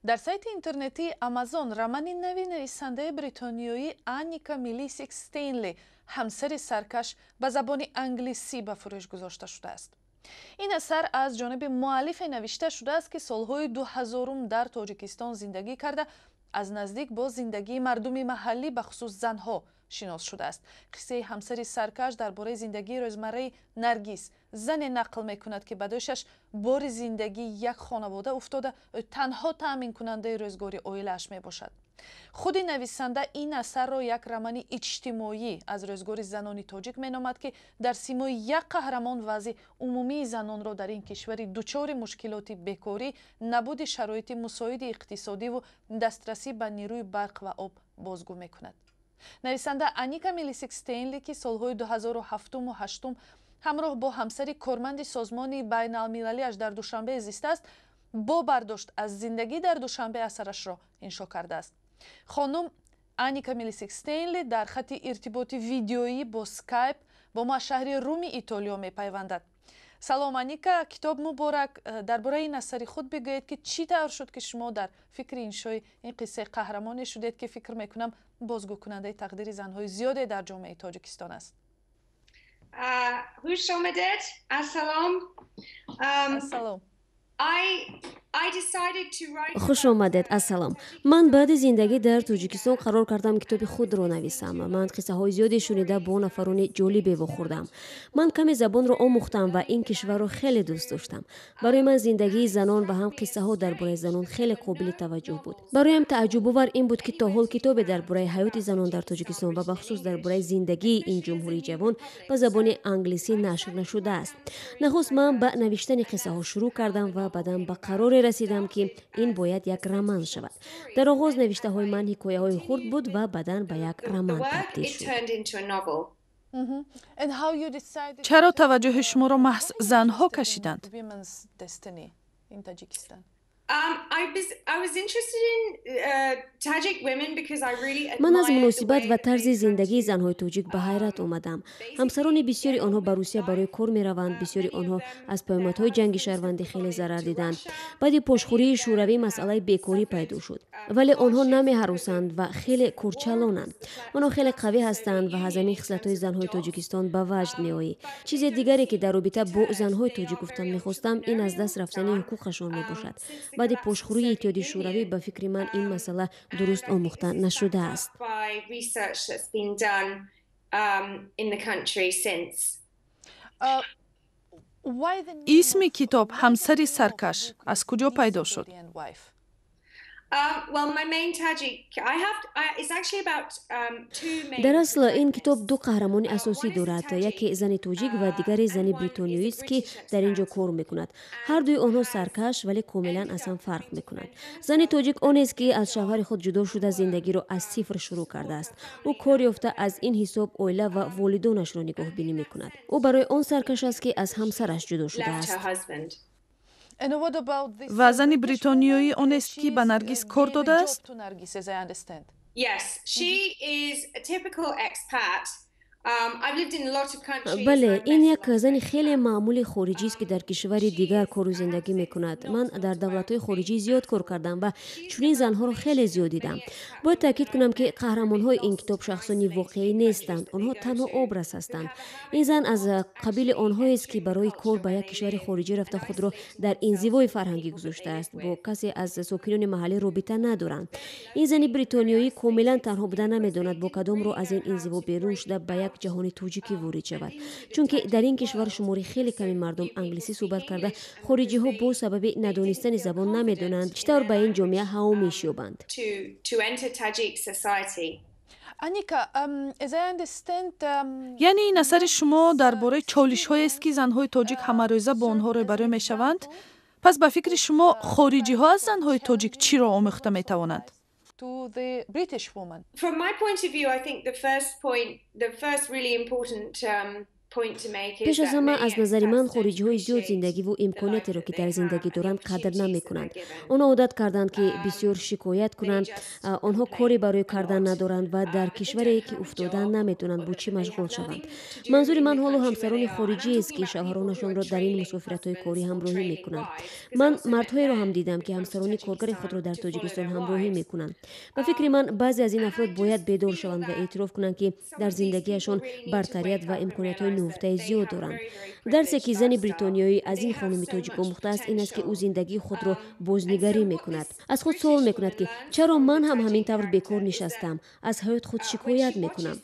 Дар сайти интернетии Амазон романи нави нависандаи бритониёӣ Анника Милисик Стейнли «Ҳамсари саркаш» ба забони англисӣ ба фурӯш гузошта шудааст. Ин асар аз ҷониби муаллифе навишта шудааст, ки солҳои 2000-ум дар Тоҷикистон зиндагӣ карда, аз наздик бо зиндагии мардуми маҳаллӣ, бахусус занҳо, шинос шудааст. Қиссаи «Ҳамсари саркаш» дар бораи зиндагии рӯзмарраи Наргиз, зане нақл мекунад, ки ба дӯшаш бори зиндагии як хонавода уфтода, ӯ танҳо таъминкунандаи рӯзгори оилааш мебошад. Худи нависанда ин асарро як романи иҷтимоӣ аз рӯзгори занони тоҷик меномад, ки дар симои як қаҳрамон вазъи умумии занонро дар ин кишвари дучори мушкилоти бекорӣ, набуди шароити мусоиди иқтисодиву дастрасӣ ба нерӯи барқ ва об бозгӯ мекунад. Нависанда Аника Милисик Стейнли, ки солҳои 2007-уму 8-ум ҳамроҳ бо ҳамсари корманди созмони байналмилалиаш дар Душанбе зистааст, бо бардошт аз зиндагӣ дар Душанбе асарашро иншо кардааст. Хонум Аника Милисик Стейнли дар хати иртиботи видеоӣ бо Скайп бо мо аз шаҳри Руми Итолиё мепайвандад. Салом, Аника, китоб муборак! Дар бораи ин асари худ бигӯед, ки чӣ тавр шуд, ки шумо дар фикри иншои ин қиссаи қаҳрамоне шудед, ки, фикр мекунам, бозгӯкунандаи тақдири занҳои зиёде дар ҷомеаи Тоҷикистон аст? Хуш омадед. Ассалом. Ассалом. Хуш омадед, ассалом. Ман баъди зиндагӣ дар Тоҷикистон қарор кардам китоби худро нависам. Ман қиссаҳои зиёде шунида, бо нафарони ҷолибе вохӯрдам. Ман каме забонро омӯхтам ва ин кишварро хеле дӯст доштам. Барои ман зиндагии занон ва ҳам қиссаҳо дар бораи занон хеле қобили таваҷҷӯҳ буд. Бароям тааҷҷубовар ин буд, ки то ҳол китобе дар бораи ҳаёти занон дар Тоҷикистон ва бахусус дар бораи зиндагии ин ҷумҳурии ҷавон ба забони англисӣ нашр нашудааст. Нахуст ман ба навиштани қиссаҳо шурӯъ кардам ва баъдан ба қароре расидам, ки ин бояд як роман шавад. Дар оғоз навиштаҳои ман ҳикояҳои хурд буд ва баъдан ба як роман табдил шуд. Чаро таваҷҷӯҳи шуморо маҳз занҳо кашиданд? Ман аз муносибат ва тарзи зиндагии занҳои тоҷик ба ҳайрат омадам. Ҳамсарони бисёри онҳо ба Русия барои кор мераванд. Бисёри онҳо аз паёмадҳои ҷанги шаҳрвандӣ хеле зарар диданд. Баъди пошхӯрии Шӯравӣ масъалаи бекорӣ пайдо шуд, вале онҳо намеҳаросанд ва хеле курчалонанд. Онҳо хеле қавӣ ҳастанд ва аз ҳамин хислатҳои занҳои Тоҷикистон ба ваҷд меоӣ. Чизе дигаре, ки дар робита бо занҳои тоҷик гуфтан мехостам, ин аз даст рафтани ҳуқуқашон мебошад. Баъди пошхӯрии Иттиҳоди Шӯравӣ, ба фикри ман, ин масъала дуруст омӯхта нашудааст. Исми китоб «Ҳамсари саркаш» аз куҷо пайдо шуд? Дар асл ин китоб ду қаҳрамони асосӣ дорад: яке зани тоҷик ва дигаре зани бритониёист, ки дар ин ҷо кор мекунад. Ҳардуи онҳо саркаш, вале комилан аз ҳам фарқ мекунанд. Зани тоҷик онест, ки аз шавҳари худ ҷудо шуда, зиндагиро аз сифр шурӯъ кардааст. Ӯ кор ёфта, аз ин ҳисоб оила ва волидонашро нигоҳбинӣ мекунад. Ӯ барои он саркаш аст, ки аз ҳамсараш ҷудо шудааст. Ва зани бритониёӣ онест, ки ба Наргиз кор додааст? Yes, she is a typical expat. Бале, ин як зани хеле маъмули хориҷист, ки дар кишвари дигар кору зиндагӣ мекунад. Ман дар давлатҳои хориҷӣ зиёд кор кардам ва чунин занҳоро хеле зиёд дидам. Бояд таъкид кунам, ки қаҳрамонҳои ин китоб шахсони воқеӣ нестанд, онҳо танҳо образ ҳастанд. Ин зан аз қабили онҳоест, ки барои кор ба як кишвари хориҷӣ рафта, худро дар инзивои фарҳангӣ гузоштааст, бо касе аз сокинони маҳаллӣ робита надоранд. Ин зани бритониёӣ комилан танҳо буда, намедонад, бо кадом роҳ аз ин инзиво берун шуда, ба як ҷаҳони тоҷикӣ ворид шавад, чунки дар ин кишвар шумори хеле ками мардум англисӣ суҳбат карда, хориҷиҳо бо сабаби надонистани забон намедонанд, чӣ тавр ба ин ҷомеа ҳавомиш ёбанд. Яъне ин асари шумо дар бораи чолишҳоест, ки занҳои тоҷик ҳамарӯза бо онҳо рӯбарӯ мешаванд. Пас, ба фикри шумо, хориҷиҳо аз занҳои тоҷик чиро омӯхта метавонанд? To the British woman? From my point of view, I think the first point, the first really important Пеш аз ҳама, аз назари ман, хориҷиҳои зиёд зиндагиву имкониятеро, ки дар зиндагӣ доранд, қадр намекунанд. Онҳо одат карданд, ки бисёр шикоят кунанд. Онҳо коре барои кардан надоранд ва дар кишваре ки уфтодаанд, наметавонанд бо чӣ машғул шаванд. Манзури ман ҳоло ҳамсарони хориҷиест, ки шавҳаронашонро дар ин мусофиратҳои корӣ ҳамроҳӣ мекунанд. Ман мардҳоеро ҳам дидам, ки ҳамсарони коргари худро дар Тоҷикистон ҳамроҳӣ мекунанд. Ба фикри ман, баъзе аз ин афрод бояд бедор шаванд ва эътироф кунанд, ки дар зиндагиашон бартарият ва имкониятҳои нуҳуфтаи зиёд доранд. Дарсе, ки зани бритониёӣ аз ин хонуми тоҷик омӯхтааст, ин аст, ки ӯ зиндагии худро бознигарӣ мекунад, аз худ суол мекунад, ки чаро ман ҳам ҳамин тавр бекор нишастам, аз ҳаёт худ шикоят мекунам.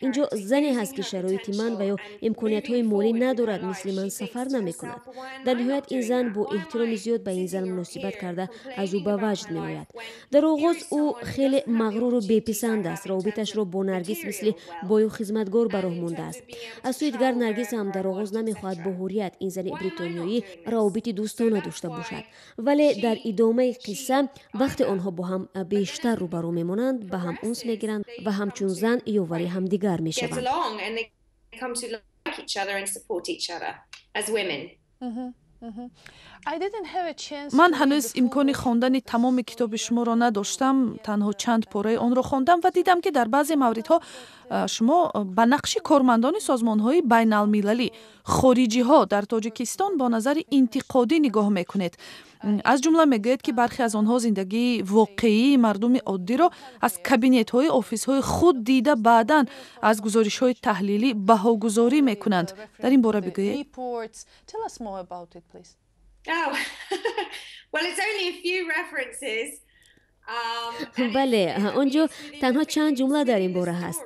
Инҷо зане ҳаст, ки шароити ман ва ё имкониятҳои молӣ надорад, мисли ман сафар намекунад. Дар ниҳоят, ин зан бо эҳтироми зиёд ба ин зан муносибат карда, аз ӯ ба ваҷд меояд. Дар оғоз ӯ хеле мағруру беписанд аст, равобиташро бо Наргис мисли бою хизматгор ба роҳ мондааст. Аз сӯи дигар, Наргис ҳам дар оғоз намехоҳад бо Ҳуррият, ин зани бритониёӣ, равобити дӯстона дошта бошад. Вале дар идомаи қисса, вақте онҳо бо ҳам бештар рӯбарӯ мемонанд, ба ҳам унс мегиранд ва ҳамчун зан ёвари ҳамдигар мешаванд. Ман ҳанӯз имкони хондани тамоми китоби шуморо надоштам, танҳо чанд пораи онро хондам ва дидам, ки дар баъзе мавридҳо шумо ба нақши кормандони созмонҳои байналмилалӣ, хориҷиҳо дар Тоҷикистон бо назари интиқодӣ нигоҳ мекунед. Аз ҷумла мегӯед, ки бархе аз онҳо зиндагии воқеии мардуми оддиро аз кабинетҳои офисҳои худ дида, баъдан аз гузоришҳои таҳлилӣ баҳогузорӣ мекунанд. Дар ин бора бигӯед. Oh, well, it's only a few references. Бале, он ҷо танҳо чанд ҷумла дар ин бора ҳаст.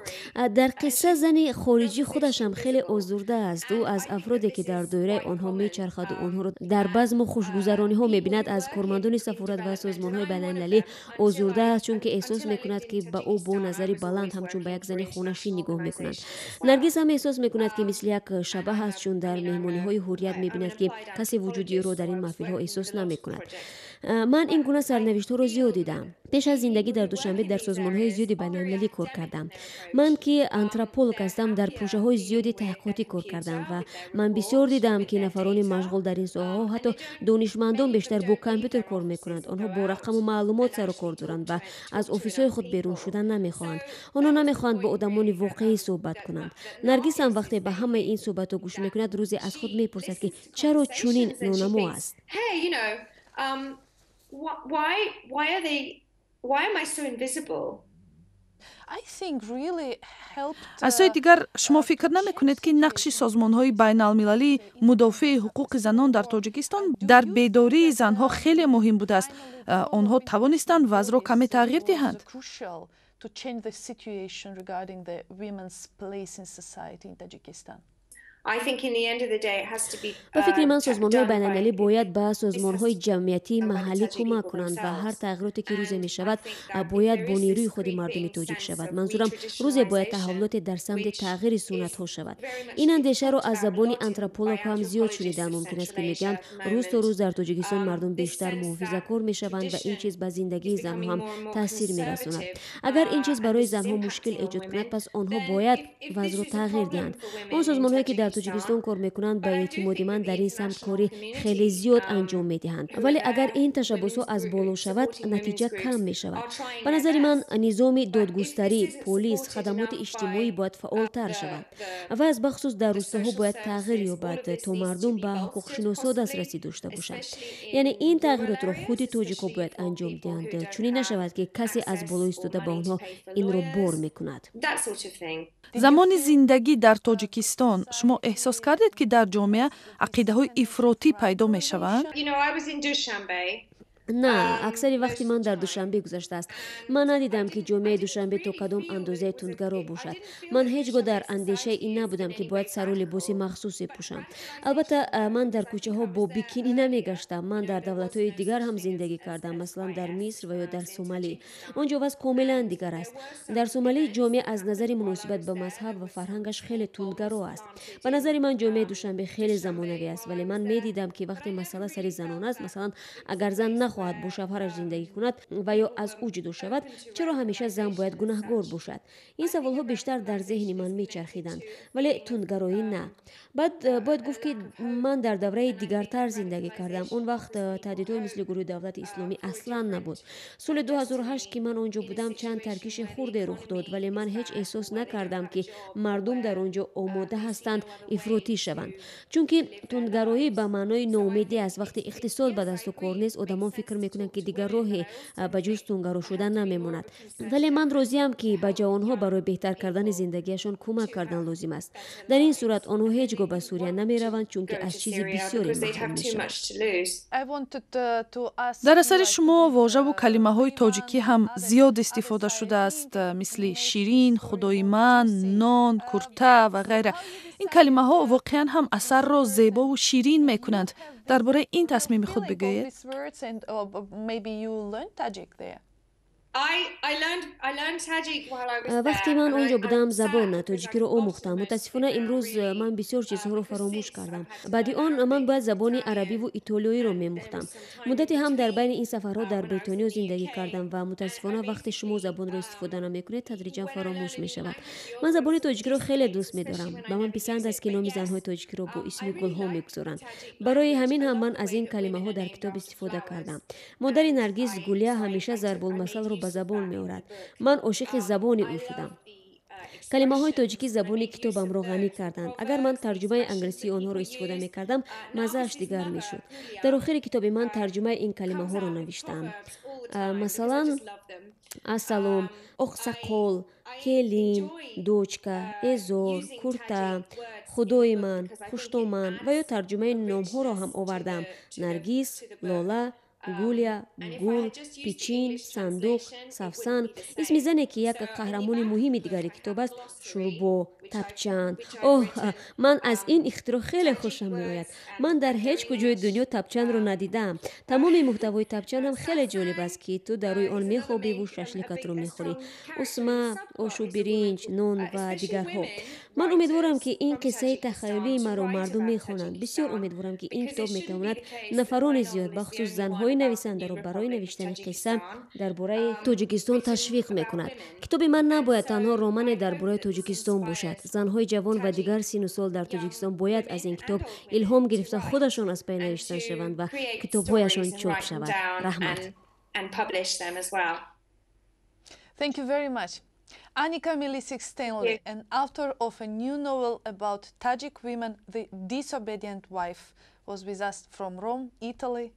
Дар қисса зани хориҷӣ худашам хеле озурда аст. Ӯ аз афроде, ки дар доираи онҳо мечархаду онҳоро дар базму хушгузарониҳо мебинад, аз кормандони сафорат ва созмонҳои байналмилалӣ озурда аст, чунки эҳсос мекунад, ки ба ӯ бо назари баланд, ҳамчун ба як зани хонашин нигоҳ мекунанд. Наргиз ҳам эҳсос мекунад, ки мисли як шабаҳ аст, чун дар меҳмониҳои Ҳуррият мебинад, ки касе вуҷуди ӯро дар ин маҳфилҳо эҳсос намекунад. Ман ин гуна сарнавиштҳоро зиёд дидам. Пеш аз зиндагӣ дар Душанбе дар созмонҳои зиёди байналмилалӣ кор кардам. Ман, ки антрополог ҳастам, дар пӯшаҳои зиёди таҳқиқотӣ кор кардам ва ман бисёр дидам, ки нафарони машғул дар ин соҳаҳо, ҳатто донишмандон, бештар бо компютер кор мекунанд. Онҳо бо рақаму маълумот сару кор доранд ва аз офисҳои худ берун шудан намехоҳанд. Онҳо намехоҳанд бо одамони воқеӣ суҳбат кунанд. Наргиз ҳам вақте ба ҳамаи ин суҳбатҳо гӯш мекунад, рӯзе аз худ мепурсад, ки чаро чунин номаъмо аст. Why am I so invisible? Аз сӯи дигар, шумо фикр намекунед, ки нақши созмонҳои байналмилалии мудофеи ҳуқуқи занон дар Тоҷикистон дар бедории занҳо хеле муҳим будааст? Онҳо тавонистанд вазъро каме тағйир диҳанд? Ба фикри ман, созмонҳои байналмилалӣ бояд ба созмонҳои ҷамъиятии маҳаллӣ кӯмак кунанд ва ҳар тағйироте, ки рӯзе мешавад, бояд бо нерӯи худи мардуми тоҷик шавад. Манзурам, рӯзе бояд таҳаввулоте дар самти тағйири суннатҳо шавад. Ин андешаро аз забони антропологҳо ҳам зиёд шунидан мумкин аст, ки мегӯянд, рӯз то рӯз дар Тоҷикистон мардум бештар муҳофизакор мешаванд ва ин чиз ба зиндагии занҳо ҳам таъсир мерасонад. Агар ин чиз барои занҳо мушкил эҷод кунад, пас онҳо бояд вазъро тағйир диҳанд. Он созмонҳое, ки дар Тоҷикистон кор мекунанд, ба эътимоди ман, дар ин самт кори хеле зиёд анҷом медиҳанд. Вале агар ин ташаббусҳо аз боло шавад, натиҷа кам мешавад. Ба назари ман, низоми додгустарӣ, полис, хадамоти иҷтимоӣ бояд фаъолтар шаванд. Вазъ бахусус дар рӯстоҳо бояд тағйир ёбад, то мардум ба ҳуқуқшиносҳо дастрасӣ дошта бошанд. Яъне ин тағйиротро худи тоҷикҳо бояд анҷом диҳанд. Чунин нашавад, ки касе аз боло истода ба онҳо инро бор мекунад. Замони зиндагӣ дар Тоҷикистон шумо эҳсос кардед, ки дар ҷомеа ақидаҳои ифротӣ пайдо мешаванд? На, аксари вақти ман дар Душанбе гузаштааст. Ман надидам, ки ҷомеаи Душанбе то кадом андозаи тундгаро бошад. Ман ҳеҷ гоҳ дар андешаи ин набудам, ки бояд сару либоси махсусе пӯшам. Албатта, ман дар кӯчаҳо бо бикини намегаштам. Ман дар давлатҳои дигар ҳам зиндагӣ кардам, масалан, дар Миср ва ё дар Сомалӣ. Он ҷо вазъ комилан дигар аст. Дар Сомалӣ ҷомеа аз назари муносибат ба мазҳаб ва фарҳангаш хеле тундгаро аст. Ба назари ман, ҷомеаи Душанбе хеле замонавӣ аст, вале ман медидам, ки вақте масъала сари занон аст, масалан, агар зан нахоҳад бо шавҳараш зиндагӣ кунад ва ё аз ӯ ҷудо шавад, чаро ҳамеша зан бояд гунаҳгор бошад? Ин саволҳо бештар дар зеҳни ман мечархиданд, вале тундгароӣ на. Баъд бояд гуфт, ки ман дар давраи дигартар зиндагӣ кардам. Он вақт таҳдидҳои мисли гурӯҳи Давлати Исломӣ аслан набуд. Соли 2008, ки ман он ҷо будам, чанд таркиши хурде рух дод, вале ман ҳеҷ эҳсос накардам, ки мардум дар он ҷо омода ҳастанд ифротӣ шаванд, чунки тундгароӣ ба маънои ноумедӣ аст. Вақте иқтисод ба дасту кор нест, одамон фикр мекунанд, ки дигар роҳе ба ҷуз тундгаро шудан намемонад. Вале ман розиам, ки ба ҷавонҳо барои беҳтар кардани зиндагиашон кӯмак кардан лозим аст. Дар ин сурат онҳо ҳеҷ гоҳ ба Сурия намераванд, чунки аз чизи бисёре маҳрум мешаванд. Дар асари шумо вожаву калимаҳои тоҷикӣ ҳам зиёд истифода шудааст, мисли ширин, худои ман, нон, курта ва ғайра. Ин калимаҳо воқеан ҳам асарро зебову ширин мекунанд. Дар бораи ин тасмими худ бигӯед. Вақте ман он ҷо будам, забон тоҷикиро омӯхтам. Мутаассифона, имрӯз ман бисёр чизҳоро фаромӯш кардам. Баъди он ман бояд забони арабиву итолиёиро мемӯхтам. Муддате ҳам дар байни ин сафарҳо дар Бритониё зиндагӣ кардам ва мутаассифона, вақте шумо забонро истифода намекунед, тадриҷан фаромӯш мешавад. Ман забони тоҷикиро хеле дӯст медорам. Ба ман писанд аст, ки номи занҳои тоҷикиро бо исми гулҳо мегузоранд. Барои ҳамин ҳам ман аз ин калимаҳо дар китоб истифода кардам. Модари Наргиз, Гулия, ҳамеша зарбулмасалро ба забон меорад. Ман ошиқи забони ӯ шудам. Калимаҳои тоҷикӣ забони китобамро ғанӣ карданд. Агар ман тарҷумаи англисии онҳоро истифода мекардам, маззааш дигар мешуд. Дар охири китоби ман тарҷумаи ин калимаҳоро навиштаам, масалан, ассалом, оқсақол, келин, дочка, эзор, курта, худои ман, хуштоман ва ё тарҷумаи номҳоро ҳам овардаам: Наргиз, Лола, Гулия, гул, пичин, сандуқ, Савсан. Исми зане, ки як қаҳрамони муҳими дигари китоб аст, Шӯрбо, тапчан. Оҳ, ман аз ин ихтироъ хеле хушам меояд. Ман дар ҳеҷ куҷои дунё тапчанро надидаам. Тамоми муҳтавои тапчан ҳам хеле ҷолиб аст, ки ту дар рӯи он мехобиву шашликатро мехӯрӣ, усма, ошу биринҷ, нон ва дигарҳо. Ман умедворам, ки ин қиссаи тахаюлии маро мардум мехонанд. Бисёр умедворам, ки ин китоб метавонад нафарони зиёд, бахусус занҳои нависандаро, барои навиштани қисса дар бораи Тоҷикистон ташвиқ мекунад. Китоби ман набояд танҳо романе дар бораи Тоҷикистон бошад. Занҳои ҷавон ва дигар сину сол дар Тоҷикистон бояд аз ин китоб илҳом гирифта, худашон аз пай навиштан шаванд ва китобҳояшон чоп шавад. Раҳмат. Thank you very much. Annika Milisic Stanley, an author of a new novel about Tajik women, The Disobedient Wife, was with us from Rome, Italy.